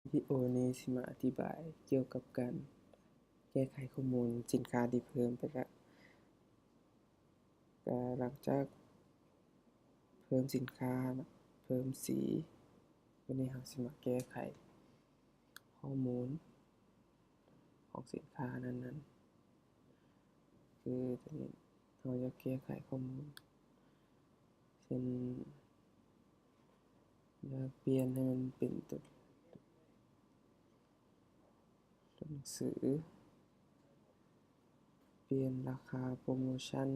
ວິດີໂອນີ້ຊິມາອະທິບາຍກ່ຽວກັບການແກ້ໄຂຂໍ້ມູນສິນຄ້າທີ່ເພີ່ມໄປແລ້ວ. ກະຫຼັງຈາກເພີ່ມສິນຄ້າເນາະ, ເພີ່ມສີ, ວັນນີ້ເຮົາຊິມາແກ້ໄຂຂໍ້ມູນຂອງສິນຄ້ານັ້ນໆ. ຄືຕົວນີ້ເຮົາຢາກແກ້ໄຂຂໍ້ມູນ ເຊັ່ນ ຢາກປ່ຽນໃຫ້ມັນເປັນຕົວ ຕົວໜັງສື, ປ່ຽນລາຄາໂປຣໂມຊັນ,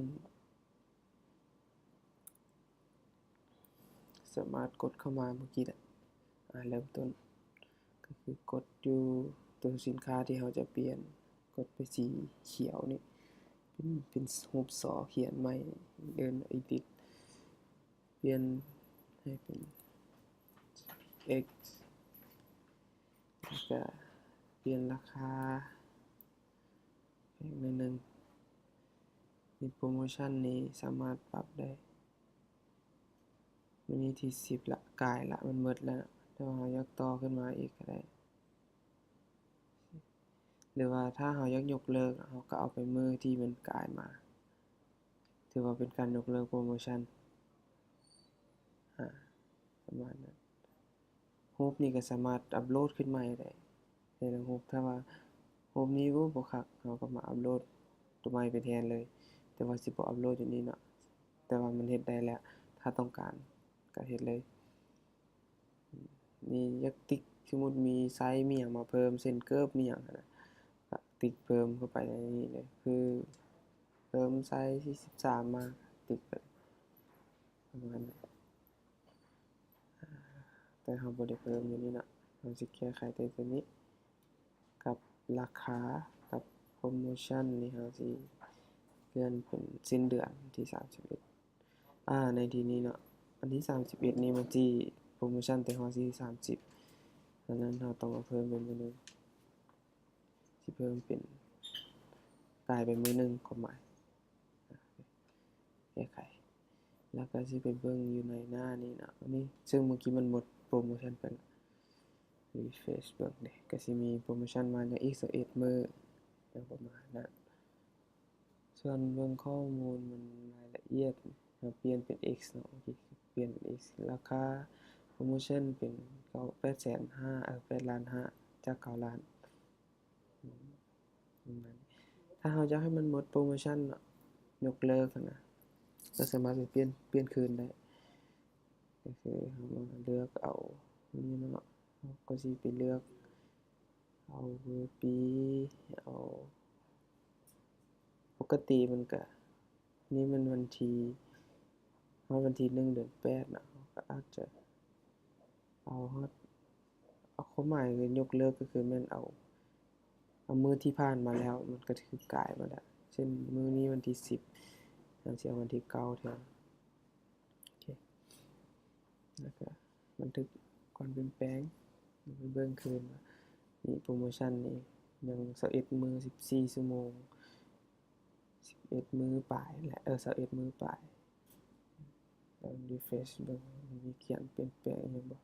ສາມາດກົດເຂົ້າມາເມື່ອກີ້ແຫຼະ. ອາ ເລີ່ມຕົ້ນ ກໍຄືກົດຢູ່ຕົວສິນຄ້າທີ່ເຮົາຈະປ່ຽນ, ກົດໄປສີຂຽວນີ້ ເປັນ ເປັນຮູບສໍຂຽນໃໝ່, ເອີ້ນ edit, ປ່ຽນໃຫ້ເປັນ X ແລ້ວກະປ່ຽນລາຄາ ແພງໜ້ອຍໜຶ່ງ. ມີໂປຣໂມຊັນນີ້ສາມາດປັບໄດ້. ມື້ນີ້ທີສິບລະ, ກາຍລະ, ມັນໝົດແລ້ວ, ແຕ່ວ່າເຮົາຢາກຕໍ່ຂຶ້ນມາອີກກໍໄດ້ ຫຼືວ່າຖ້າເຮົາຢາກຍົກເລີກ ເຮົາກໍເອົາໄປມື້ທີ່ມັນກາຍມາ, ຖືວ່າເປັນການຍົກເລີກໂປຣໂມຊັນ. ອາ ປະມານນັ້ນ. ຮູບນີ້ກໍສາມາດອັບໂຫຼດຂຶ້ນໃໝ່ໄດ້ ແຕ່ລະຮູບ. ຖ້າວ່າຮູບນີ້ ໂອ້ ບໍ່ຄັກ, ເຮົາກໍມາອັບໂຫຼດຕົວໃໝ່ໄປແທນເລີຍ, ແຕ່ວ່າຊິບໍ່ອັບໂຫຼດຢູ່ນີ້ເນາະ, ແຕ່ວ່າມັນເຮັດໄດ້ແລ້ວ. ຖ້າຕ້ອງການກໍເຮັດເລີຍ. ນີ້ຢາກຕິກ, ສົມມຸດມີໄຊ ມີຫຍັງມາເພີ່ມ, ເຊັ່ນ ເກີບ ມີຫຍັງຫັ້ນນະ, ກໍຕິກເພີ່ມເຂົ້າໄປໃນນີ້ເລີຍ, ຄືເພີ່ມໄຊສີ່ສິບສາມມາ, ຕິກໄປ ປະມານນັ້ນ. ແຕ່ເຮົາບໍ່ໄດ້ເພີ່ມຢູ່ນີ້ເນາະ, ເຮົາຊິແກ້ໄຂແຕ່ຕົວນີ້ ກັບລາຄາ ກັບໂປຣໂມຊັນນີ້ ເຮົາຊິເລື່ອນເປັນສິ້ນເດືອນວັນທີສາມສິບເອັດ. ອາ ໃນທີ່ນີ້ເນາະ, ວັນທີສາມສິບເອັດນີ້ມັນຊິໂປຣໂມຊັນແຕ່ຮອດວັນທີສາມສິບ, ສະນັ້ນເຮົາຕ້ອງເອົາເພີ່ມເປັນມື້ໜຶ່ງ, ຊິເພີ່ມເປັນ ກາຍໄປມື້ໜຶ່ງ, ຄວາມໝາຍ ແກ້ໄຂ. ແລ້ວກໍຊິໄປເບິ່ງຢູ່ໃນໜ້ານີ້ເນາະ, ອັນນີ້ ຊຶ່ງເມື່ອກີ້ມັນໝົດໂປຣໂມຊັນໄປແລ້ວ. Refresh ເບິ່ງເດ້, ກໍຊິມີໂປຣໂມຊັນມາຍັງອີກຊາວເອັດມື້ ຢ່າງປະມານນັ້ນ. ສ່ວນເບິ່ງຂໍ້ມູນມັນລາຍລະອຽດ, ເຮົາປ່ຽນເປັນ X ເນາະ, ໂອເຄ, ປ່ຽນເປັນ X. ລາຄາໂປຣໂມຊັນເປັນເກົ້າ ແປດແສນຫ້າ, ເອີ ແປດລ້ານຫ້າ ຈາກເກົ້າລ້ານ. ອືມ ປະມານນີ້. ຖ້າເຮົາຢາກໃຫ້ມັນໝົດໂປຣໂມຊັນເນາະ, ຍົກເລີກຫັ້ນນະ, ກໍສາມາດໄປປ່ຽນ, ປ່ຽນຄືນໄດ້. ກໍຄືເຮົາມາເລືອກເອົານີ້ເນາະ, ເຮົາກໍຊິໄປເລືອກເອົາມື້ປີ, ເອົາ ປົກກະຕິມັນກະ ນີ້ມັນວັນທີ ຮອດວັນທີໜຶ່ງ ເດືອນແປດເນາະ, ເຮົາກໍອາດຈະເອົາຮອດ ເອົາຄວາມໝາຍຄືຍົກເລີກ ກໍຄືແມ່ນເອົາ ເອົາມື້ທີ່ຜ່ານມາແລ້ວ ມັນກໍຖືກກາຍມາແລ້ວ. ເຊັ່ນ ມື້ນີ້ວັນທີສິບ ເຮົາຊິເອົາວັນທີເກົ້າແທນ. ໂອເຄ ແລ້ວກໍບັນທຶກການປ່ຽນແປງ, ໄປເບິ່ງຄືນວ່າມີໂປຣໂມຊັນນີ້ຍັງຊາວເອັດມື້ ສິບສີ່ຊົ່ວໂມງ ສິບເອັດມື້ປາຍແຫຼະ, ເອີ ຊາວເອັດມື້ປາຍ. ລອງ refresh ເບິ່ງ ມັນມີການປ່ຽນແປງອີ່ຫຍັງບໍ່?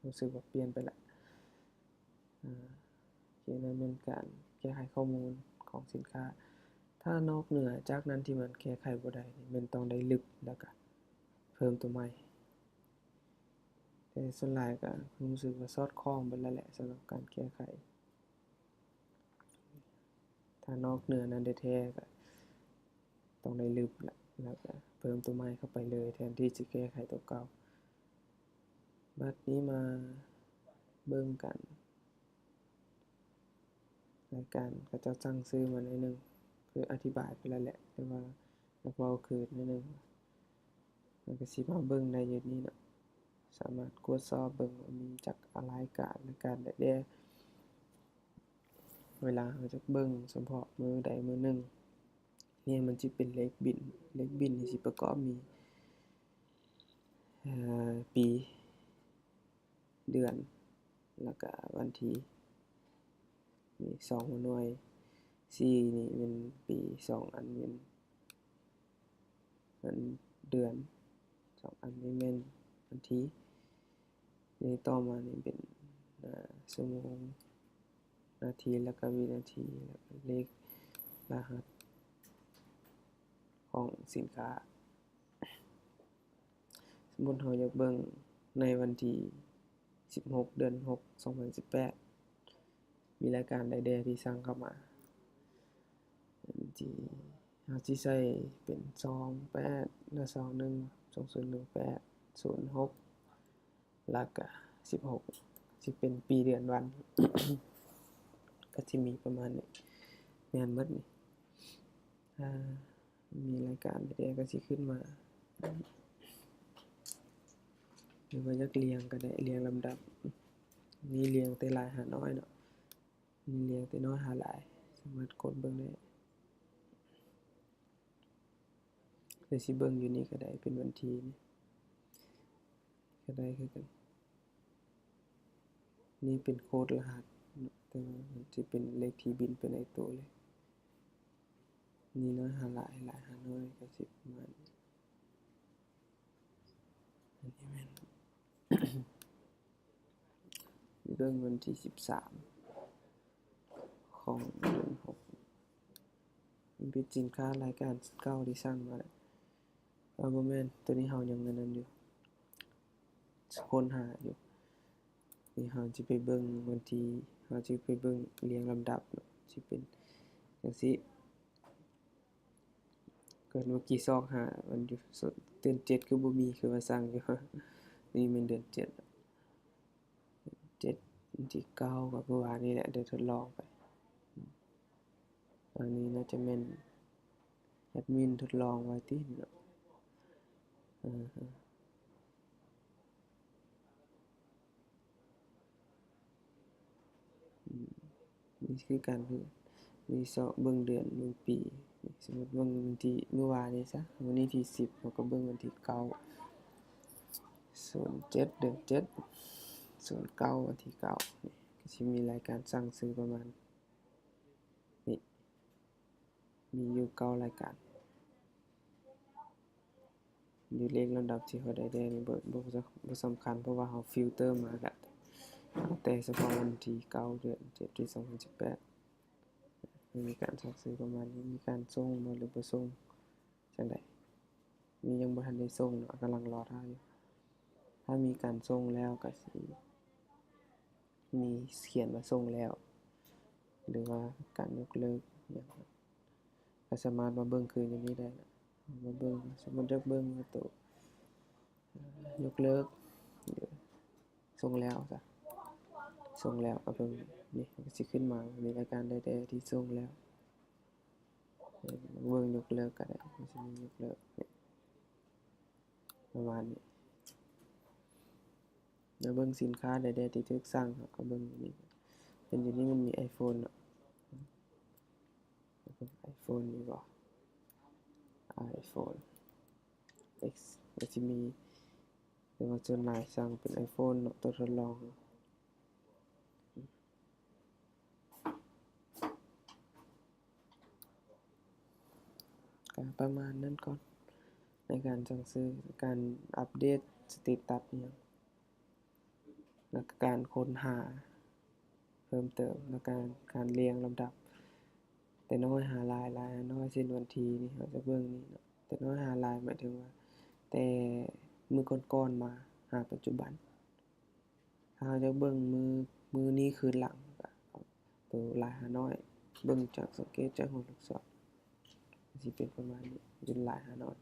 ຮູ້ສຶກວ່າປ່ຽນໄປລະ. ອາ ໂອເຄ, ນັ້ນແມ່ນການແກ້ໄຂຂໍ້ມູນຂອງສິນຄ້າ. ຖ້ານອກເໜືອຈາກນັ້ນທີ່ມັນແກ້ໄຂບໍ່ໄດ້ນີ້ ແມ່ນຕ້ອງໄດ້ລຶບ ແລ້ວກະເພີ່ມຕົວໃໝ່. ແຕ່ສ່ວນຫຼາຍກໍຮູ້ສຶກວ່າສອດຄ່ອງເບິດແລ້ວແຫຼະ ສຳລັບການແກ້ໄຂ. ຖ້ານອກເໜືອນັ້ນແທ້ໆ ກໍຕ້ອງໄດ້ລຶບລະ ແລ້ວກໍເພີ່ມຕົວໃໝ່ເຂົ້າໄປເລີຍ ແທນທີ່ຈະແກ້ໄຂຕົວເກົ່າ. ບັດນີ້ມາເບິ່ງກັນ ລາຍການເຂົາເຈົ້າສັ່ງຊື້ມາໜ້ອຍໜຶ່ງ, ຄືອະທິບາຍໄປແລ້ວແຫຼະ ແຕ່ວ່າຢາກເວົ້າຄືນໜ້ອຍໜຶ່ງ. ມັນກໍຊິມາເບິ່ງໄດ້ຢູ່ນີ້ເນາະ, ສາມາດກວດສອບເບິ່ງວ່າມີຈັກລາຍການ ລາຍການໃດແດ່. ເວລາເຮົາຈະເບິ່ງສະເພາະມື້ໃດມື້ໜຶ່ງນີ້ ມັນຊິເປັນເລກບິນ, ເລກບິນນີ້ຊິປະກອບມີ ເອີ ປີ ເດືອນ ແລ້ວກະວັນທີ ມີສອງຫົວໜ່ວຍ, ສີ່ນີ້ແມ່ນປີ, ສອງອັນແມ່ນ ແມ່ນເດືອນ, ສອງອັນນີ້ແມ່ນວັນທີ. ນີ້ຕໍ່ມານີ້ເປັນ ອ່າ ຊົ່ວໂມງ ນາທີ ແລ້ວກໍວິນາທີ ແລ້ວກໍເລກລະຫັດຂອງສິນຄ້າ. ສົມມຸດເຮົາຢາກເບິ່ງໃນວັນທີສິບຫົກ ເດືອນຫົກ ສອງພັນສິບແປດ ມີລາຍການໃດແດ່ທີ່ສັ່ງເຂົ້າມາ. ທີ່ເຮົາຊິໃສ່ເປັນ ສອງແປດ ແລະ ສອງໜຶ່ງ ສອງສູນໜຶ່ງແປດ ສູນຫົກ ແລ້ວກະສິບຫົກ ຊິເປັນປີເດືອນວັນ ກະຊິມີປະມານນີ້ ແມ່ນໝົດນີ້. ຖ້າມີລາຍການແດ່ກະຊິຂຶ້ນມາ ຫຼືວ່າຢາກລຽງກະໄດ້ ລຽງລຳດັບ. ນີ້ລຽງແຕ່ຫຼາຍຫານ້ອຍເນາະ ນີ້ລຽງແຕ່ນ້ອຍຫາຫຼາຍ ສາມາດກົດເບິ່ງໄດ້. ຫຼືຊິເບິ່ງຢູ່ນີ້ກໍໄດ້ ເປັນວັນທີນີ້ກໍໄດ້ຄືກັນ. ນີ້ເປັນໂຄດລະຫັດເນາະ ແຕ່ວ່າມັນຊິເປັນເລກທີ່ບິນໄປໃນໂຕເລີຍ. ນີ້ນ້ອຍຫາຫຼາຍ ຫຼາຍຫານ້ອຍກໍຊິປະມານ ອັນນີ້ແມ່ນ ເບິ່ງວັນທີສິບສາມຂອງເດືອນຫົກ ມັນເປັນສິນຄ້າລາຍການເກົ່າທີ່ສັ່ງມາແລ້ວ. ເອີ ບໍ່ແມ່ນ ໂຕນີ້ເຮົາຍັງອັນນັ້ນຢູ່ ຄົ້ນຫາຢູ່. ນີ້ເຮົາຈະໄປເບິ່ງວັນທີ ເຮົາຈະໄປເບິ່ງລຽງລຳດັບເນາະ ຊິເປັນຈັ່ງຊີ້. ເກີດເມື່ອກີ້ຊອກຫາມັນຢູ່ ເດືອນເຈັດຄືບໍ່ມີ ຄືວ່າສັ່ງຢູ່. ນີ້ແມ່ນເດືອນເຈັດ ເຈັດ ວັນທີເກົ້າ ກໍເມື່ອວານນີ້ແຫຼະ ໄດ້ທົດລອງໄປ. ອັນນີ້ໜ້າຈະແມ່ນແອດມິນທົດລອງໄວ້ຕິເນາະ. ເອີ ອືມ ນີ້ຄືການ ນີ້ຊອກເບິ່ງເດືອນ ເບິ່ງປີ. ສົມມຸດເບິ່ງວັນທີ ມື້ວານນີ້ຊະ ມື້ນີ້ທີສິບ ເຮົາກໍເບິ່ງວັນທີເກົ້າ ສູນເຈັດ ເດືອນເຈັດ ສູນເກົ້າ ວັນທີເກົ້າ ນີ້ກໍຊິມີລາຍການສັ່ງຊື້ປະມານນີ້ ມີຢູ່ເກົ້າລາຍການ. ຢູ່ເລກລຳດັບທີ່ເຮົາໄດ້ແດ່ນີ້ ບໍ່ ບໍ່ ບໍ່ສຳຄັນ ເພາະວ່າເຮົາຟິວເຕີມາແລ້ວ ເອົາແຕ່ສະເພາະວັນທີເກົ້າ ເດືອນເຈັດ ປີສອງພັນສິບແປດ. ມີການສັ່ງຊື້ປະມານນີ້ ມີການສົ່ງບໍ່ ຫຼືບໍ່ສົ່ງ ຈັ່ງໃດ. ນີ້ຍັງບໍ່ທັນໄດ້ສົ່ງເນາະ ກຳລັງລໍຖ້າຢູ່. ຖ້າມີການສົ່ງແລ້ວກໍຊິ ມີຂຽນວ່າສົ່ງແລ້ວ ຫຼືວ່າການຍົກເລີກຫຍັງ ກໍສາມາດມາເບິ່ງຄືນຢູ່ນີ້ໄດ້ນະ. ມາເບິ່ງ ສົມມຸດຢາກເບິ່ງວ່າໂຕຍົກເລີກ ສົ່ງແລ້ວຊະ ສົ່ງແລ້ວ ກໍເບິ່ງນີ້ ມັນກໍຊິຂຶ້ນມາ ມີລາຍການໃດແດ່ທີ່ສົ່ງແລ້ວ. ເບິ່ງຍົກເລີກກໍໄດ້ ມັນຊິມີຍົກເລີກ ປະມານນີ້. ແລ້ວເບິ່ງສິນຄ້າໃດແດ່ທີ່ຖືກສັ່ງ ເຮົາກໍເບິ່ງຢູ່ນີ້ ເຫັນຢູ່ນີ້ມັນມີໄອໂຟນເນາະ ໄອໂຟນມີບໍ່ ໄອໂຟນ X ກໍຊິມີ ແຕ່ວ່າສ່ວນຫຼາຍສັ່ງເປັນໄອໂຟນເນາະ ໂຕທົດລອງ. ກໍປະມານນັ້ນກ່ອນ ໃນການສັ່ງຊື້ ການອັບເດດສະເຕຕັສອີ່ຫຍັງ ແລ້ວກໍການຄົ້ນຫາເພີ່ມເຕີມ ແລ້ວການ ການລຽງລຳດັບ ແຕ່ນ້ອຍຫາຫຼາຍ ຫຼາຍຫານ້ອຍ ເຊັ່ນວັນທີນີ້ ເຮົາຈະເບິ່ງນີ້ເນາະ ແຕ່ນ້ອຍຫາຫຼາຍ ໝາຍເຖິງວ່າແຕ່ມື້ກ່ອນໆມາຫາປັດຈຸບັນ. ຖ້າເຮົາຢາກເບິ່ງມື້ ມື້ນີ້ຄືນຫຼັງ ກໍເອົາໂຕຫຼາຍຫານ້ອຍ ເບິ່ງຈາກ ສັງເກດຈາກຫົວລູກສອນ ມັນຊິເປັນປະມານນີ້ ເປັນຫຼາຍຫານ້ອຍ.